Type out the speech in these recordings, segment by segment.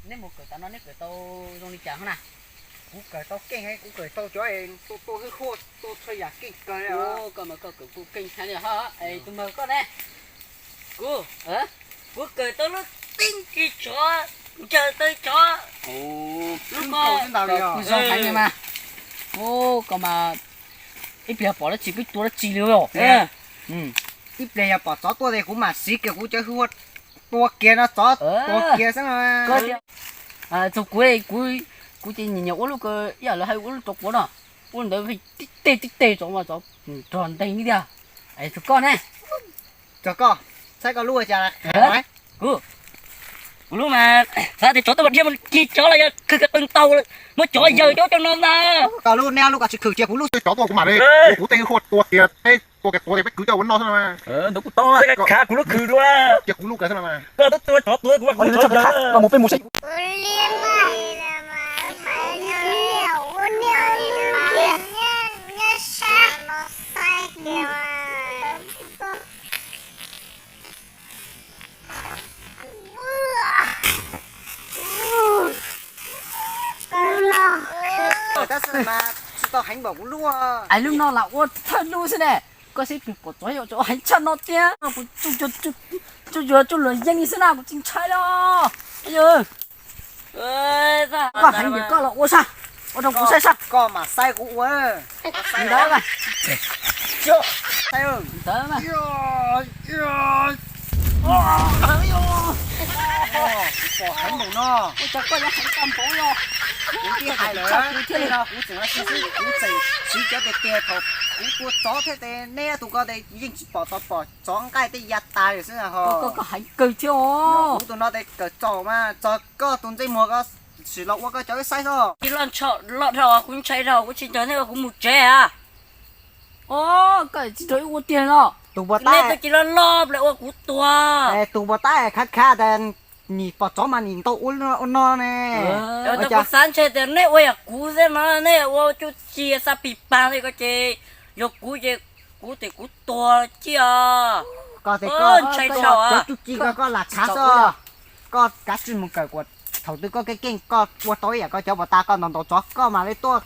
Neb mus kawm tas no neb kawm tau zoo li cas ho na? Kuv kawm tau keej heev, kuv kawm tau cov tua hwj huaj tua txhua yam keej kawg li. Koj mas koj kawm kuj keej thiab li ho. Es tus mag koj ne? Kuv, kuv kawm tau lub teeb ki tsov, ncaws taw tsov, lub ko zoo heev li mas. Koj mas ib pliag pom dab tsi peb tua dab tsi li os. Ib pliag yog pom tsov tuaj ces kuv mam siv kiag kuv cov hwj huaj tua kiag no, tsov tua kiag xwb no. Txog kuv, kuv ces nyiam nyiam ua lub ko, ib yam li hais ua lub tsov quav no, ua ntawd tib teg tib teg tsov mas tsov nrog nteeg li tiag. Txog koj ne? Txog koj, saib koj lub ua cas? Kuv, kuv lub mas xav tias tsov tuaj mas dhia mus cig tsov los yog khwv khwv qees tau, muab tsov yaws cov cov no ntag. Koj lub, neb ob lub koj tsis khwv tias kuv lub. Tsov tuaj kuv mam li ua kuv tej hwj huaj tua kiag, tua kiag tuav tias peb kwv coj ua noj xwb no mas. Ntawd kuv tau khav kuv lub khwv dua. Cia kuv lub kiag xwb no mas. Koj twb tua tsov tuaj kuv mam khwv tsov yaws. Mus peb mus saib. Tab sis mas tsis tau heev npaum kuv lub. Ais lub no lam ua thawj lub xwb ne. Koj saib pom tsov yog tsov heev tshaj no tiag. Kuv tsuj yuav tsuj luag yeej xwb na, kuv tsis ntshai li. Koj heev tiag koj los ua sab, ua rau kuv saib sab. Koj mam saib kuv ua. Ntawd mas. Ntawd mas. Kuv pom heev npaum no. Ua cas koj yuav heev tau npaum no? Kuv twb hais lawm, kuv tseem siv, kuv tseem siv cov tiag tiag thaum kuv tua tsov thiab tes neb tus ko tes yeej tsis pom tau, pom tsov nqaij tej ya tas lawm xwb ho. Koj heev kawg thiab os. Kuv tus no tes kawm txaus mas txog koj tus ntsej muag ko sim los ua koj cov wb saib xwb. Tsis loj ntshaum loj dhau, kuv ntshai dhau, kuv tsis nrog nej ua, kuv mus tsev a. Os, koj tsis nrog wb ua tiag los? Tus puas tab, nej twb tsis loj loj ple ua kuv tuag. Tus puas tab khav khav tas nim pom tsov mas nim ntau ua no ne. Tab sis kuv xav ntshe tias nej ua yam kuv xwb mas nej ua tsuj ci xa pis pas li ko ces yog kuv ces kuv tias kuv tuag ci os. Koj tes koj ntshai dhau, cov tsuj ci ko koj lam khav xwb. Koj kav tsij mus kawm kom thaum twg koj keej keej koj ua tau ib yam koj cov puas tab koj ntaus ntaus tsov koj mam li tuaj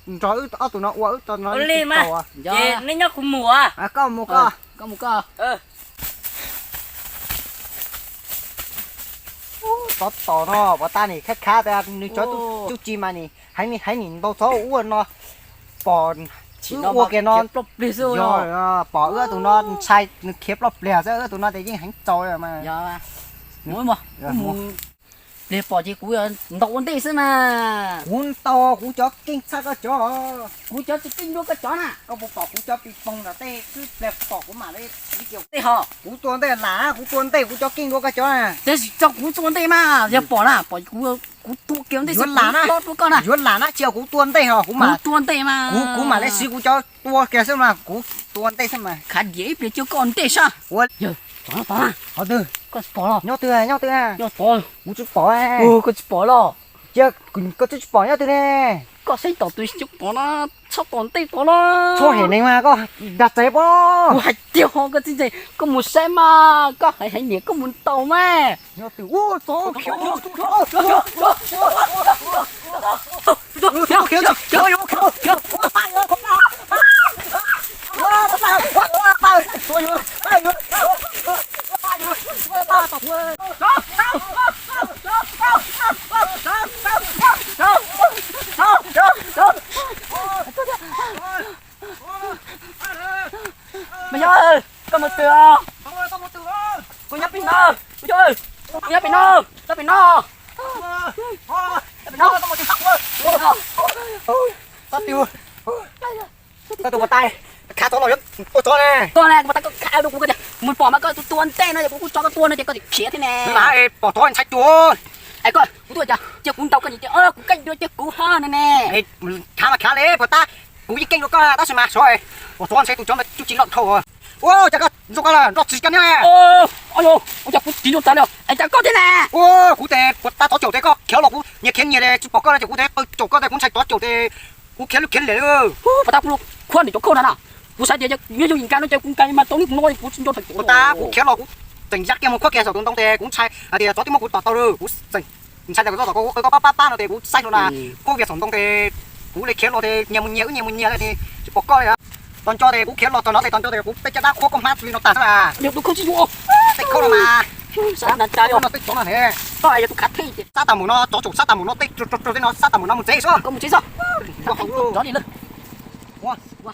nrog wb ob tug no ua wb tau no li mas. Ces nej nyob kuv mus. Koj mus koj. Tsov tom no puas tab nim khav khav tas nws cov tsuj ci mas nim heev nim heev nim ntau txhob ua no. Pom wb ua kiag no, pom wb tus no ntshai nws khiav ploj pliag xwb, wb tus no ces yeej heev txaus mas. Pliag pom ces kuv ntaus ua ntej xwb mas. Kuv ntaus kuv cov keej tshaj koj cov. Kuv cov tsis keej dua koj cov na. Koj puas pom kuv cov pis poog nram tej, twb pliag pom kuv mam li siv kiag tej ho. Kuv tua ntej lam, kuv tua ntej kuv cov keej dua koj cov na. Tab sis tso kuv tua ntej mas, yog pom na, pom kuv tua kiag ntej xwb, kuv lam na, dua koj na. Yuav lam na, cia kuv tua ntej ho kuv mam tua ntej mas. Kuv, kuv mam li siv kuv cov tua kiag xwb mas, kuv tua ntej xwb mas. Khav diam ib pliag cia koj ntej sab. Ua yawg, tsov no tod na. Qhov twg? Koj tsis pom los? Nyob twg, nyob twg? Nyob tod. Kuv tsis pom. Koj tsis pom los? Cia, koj twb tsis pom nyob twg ne? Koj saib tom tus tsis pom no, txhob tom ntej tod los. Txhob hem neeg mas koj dag txav pob. Kuv hais tiag ho koj txiv ntxawm, koj mus saib mas, koj hais hais niam koj mus ntaus mas. Nyob twg? Ua txog khiav. Me nyuam, koj mus twg os? Kuv nyob pem no, kuv nyob pem no, nyob pem no. Koj tus puas tais, khav tsov los yuav tua tsov ne. Koj ne, kuv puas tais, koj khav rau kuv, koj tias mus pom mas koj tus tua ntej no ces kuv kuj tso koj tua no ces koj tsis khiav thiab ne. Pom tsov ntshai tua. Es koj, kuv tuaj cas cia kuv ntaus koj ces tias kuv keej dua cia kuv ho ne ne. Khav mas khav li puas tab, kuv yeej keej dua koj tab sis mas sov, pom tsov ntshai tus tsov ntawd tsuj ci loj dhau. Ua cas koj zoo koj los nroj txiv koj niag. Ua cas kuv txiv zoo tas li, es cas koj thiab ne. Ua kuv tes puas tab tsov caum tes koj khiav los kuv nyias khiav nyias tes tsis pom koj ces kuv tes qw caum koj tes kuv ntshai tsov caum tes kuv khiav lub khiav liam li. Puas tab kuv khuab nws cov khauj na na. Kuv xav tias nyob zoo nkag no ces kuv nkag mas tau li kuv no kuv tsis nco thaum kuv tab kuv khiav los kuv tseem ya kiag mus khuab kiag saum tus ntoo tes kuv ntshai hais tias tsov twb muab kuv tom tau li kuv tseem Ntshai tas koj tom koj ua koj pab pab pab no tes kuv saib rau na, koj vias txhaum ntoo tes kuv li khiav los tes nyias mus nyias wb nyias mus nyias li tes tsis pom koj li. Tos ntso tes kuv khiav los txog no tes tos ntso tes kuv tej caj dab qhuab koj hmab li no tas xwb. Tej khaub no mas, no tej tsov no ne, sab tas mus no tsov tsaum sab tas mus no tej tsov tsov tej no sab tas mus no mus tsev xwb. Koj mus tsev xwb. Ua